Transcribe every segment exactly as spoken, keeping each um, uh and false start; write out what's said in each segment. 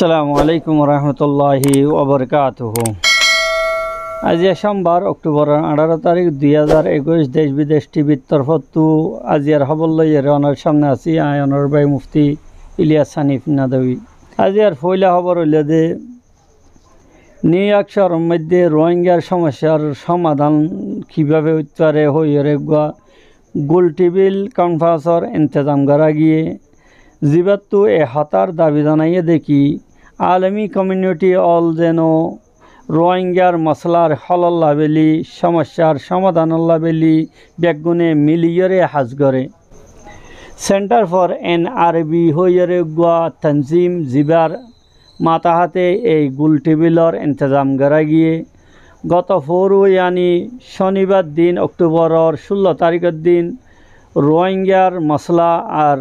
Assalamu alaikum warahmatulláhi wabarakátuhu. Aijja cómbar, Okthóboror añçáro tarík, dui házar ekuic, Dec Bidec Thibir torfóttu aijjar hóbor loiyóre onórar cámne así, aññí onórar bái Mufti Iliyas Hanif Nadwi. Aijjar foóila hóbor óilde, Niu York cóorór moiddé Ruáingar cómoccár cómadán kibábe óit fare hoiyóre eggúa gultibil konfarensor entezam gorá giyé, zibáttu e hotár dabi zanaiyé dé ki, alomi komiuniti ól zeno Ruáingar mosolár hólolla bóli, cómoccár cómadánolla bóli beggúne miliyóre ham goré. Center for N R B hoiyóre eggúa tonzim, zibár mataháte ei gultibilor entezam gorá giyé. Goto foóru, yáni cónibar din, Okthóboror cúllo taríkor din, Ruáingar mosola ar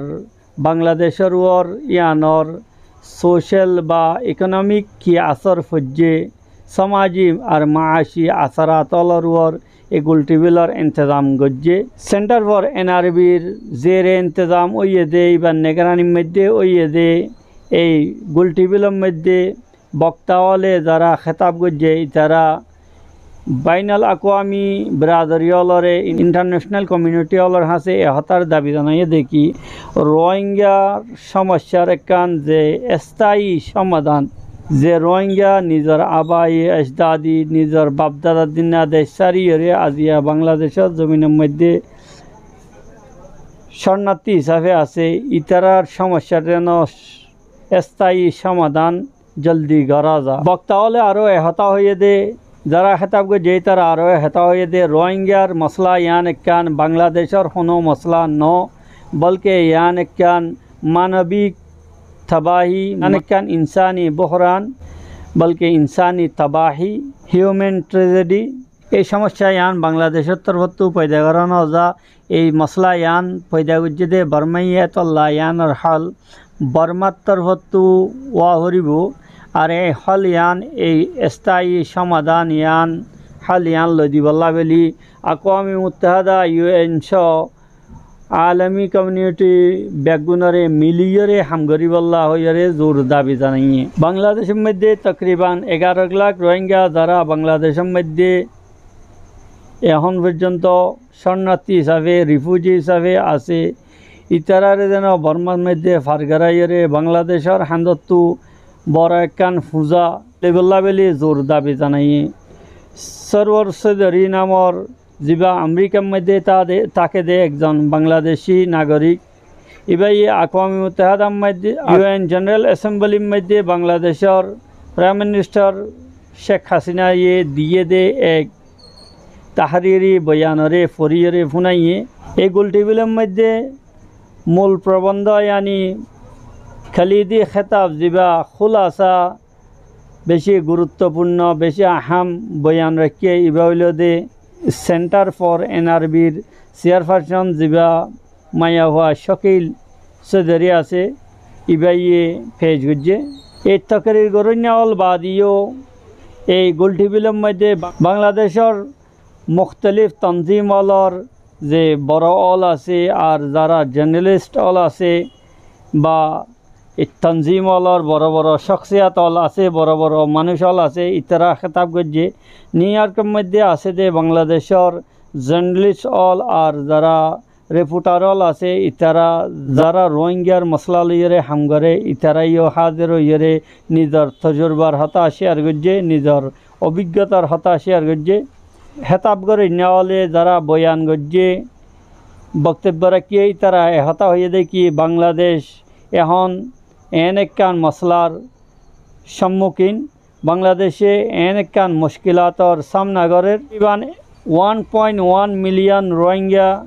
Bangladecór uore yíanor socel ba ikonomik ki asór foijjé, sómaji ar maaci asárat ólor uore e gultibilor entezam goijjé. Center for N R B r zere entezam óiye dé, íbar nigeranir moiddé óiye dé, ei gultibilor moiddé bokta óle zará hétab goijjé, itará bainal akwami biradori ólore, intarnecenal komiuniti ólor hañsé e hotár dabi zanaiyé dé ki, Ruáingar cómoccár ekkán ze estayi cómadán, ze Ruáinga nizor abaye ejdadi, nizor bafdadar dinna dec sáriyoré aijja Bangladecór zominor moiddé córonarti hísafe asé, ítarar cómoccár zeno estayi cómadán zoldi gorá za. Bokta óle aró e hotá hoiyé dé, zará hétab goijjé ítara aró e hotá hoiyé dé, Ruáingar mosola yían ekkán Bangladecór honó mosola noó, bolke yían ekkán manobik tabahi, yían ekkán insani bohran, bolke insani tabahi, hiumen trejedi. Ei cómoccá yían Bangladecór torfóttu foida gorá no za, ei mosola yían foida goijjé dé Bormaye, etolla yíanor hól Bormar torfóttu ówa foribóu. Ar ei hól yían, ei estayi cómadán yían, hól yían loi dibolla bóli akwami muttaheda, U N só alomi komiuniti beggúnore miliyóre ham goríbolla hoiyóre zur dabi zanaiyé. Bangladecór moiddé tokriban egaró lak Ruáinga zará Bangladecór moiddé ehón foijjonto córonarti hísafe, rifuji hísafe asé, ítarare zeno Bormar moiddé far goráiyore Bangladecór hañdóttu boro ekkán fuza loibolla bóli zur dabi zanaiyé. Sorwar Sóidori namor zibá Amerikar moiddé tá de-, táke dé ekzon Bangladecí nagorik, ibáye akwami muttahedar moiddé, U N Jeneral Esembilir moiddé Bangladecór Praim Ministar Cek Hasinaye diyé dé ek tahriri boyanoré foriyóre fúnaiyé. E gultibilor moiddé mul probondho, yáni kilidi hétab, zibá kúlasa beci guruttofurno, beci aham boyan raikkíye, ibá óilde Center for N R B r siyarfason zibá maiyafua Cokil Sóidori asé, ibáye fec goijjé. Ei tokrir goróinna ól baade yó ei gultibilor moiddé Ba-, Bangladecór muktalif tonzim ólor ze boro ól asé ar zará jornalist ól asé ba e tonzim ólor boro boro cóksiyot ól asé, boro boro manúic ól asé, ítara hétab goijjé. Niu Yorkor moiddé asé dé Bangladecór jornalist ól ar zará reportar ól asé, ítara zará Ruáingar mosola loiyóre ham goré, ítara yó házir óiyore nizor tojurbar hotá ciyar goijjé, nizor obiggotar hotá ciyar goijjé. Hétab goróinna óle zará boyan goijjé, boktobbo raikkíye, ítara e hotá hoiyé dé ki Bangladec ehón en ekkán mosolar sommukin, Bangladece en ekkán muckilator samna gorér. Tokriban one point one million Ruáinga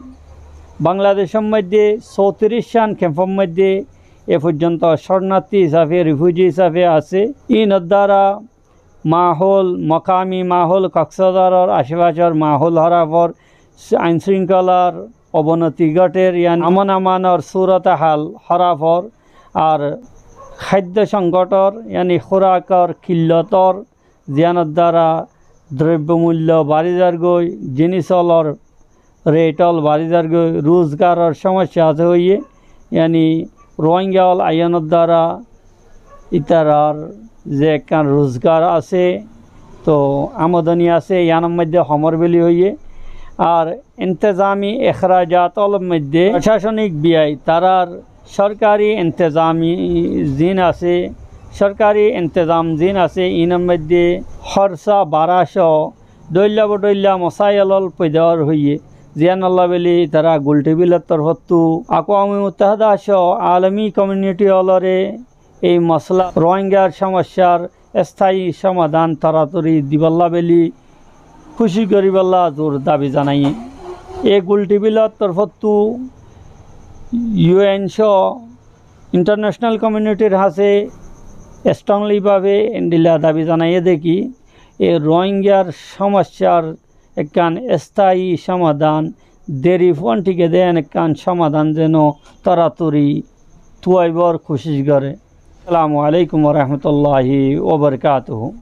Bangladecór moiddé sótiríc cán kemfor moiddé e foijjonto córonarti hísafe, rifuji hísafe asé. Inor duara mahól, mokami mahól, Koksbazaror acefacor mahól hóraf ór, ain-círingkólar obonoti góter, yáni amon amanor surotahal hóraf ór, ar háiddo songótor, yáni kúrakor killot ór, ziyánor duara droibbo muillo bari zargói, jinis ólor ret ól bari zargói, ruzgaror cómosya asé hoiyé, yáni Ruáinga ól aiyónor duara Ítarar ze ekkán ruzgar asé, to amodoni asé, yíanor moiddé homor beli hoiyé. Ar intezami ekhrajat ólor moiddé procashonik biyai, tarár sorkari intezami ziín asé, sorkari intezam ziín asé, iínor moiddé hórsa bara só dhoilla bodhoilla mosail ól foida ór hoiyé, ziyánolla beli tará Gulthibilor torfóttu Akwami Muttaheda só alomi komiuniti ólore ei mosola Rohingyar somossár esthayi somadan toratori dibálla beli kúci goríbálla zur dabi zanaiyé. Ei Gulthibilor torfóttu yu en só intarneconal komiunitir hañsé strongli babe endilla dabi zanaiyé dé ki, ei Rohingyar somossár ekkán esthayi somadan, deri fuan thíke dé en ekkán somadan zeno toratori tuaibór kucíc goré. Assalamu alaikum wa rahmatullahi wa barakatuhu.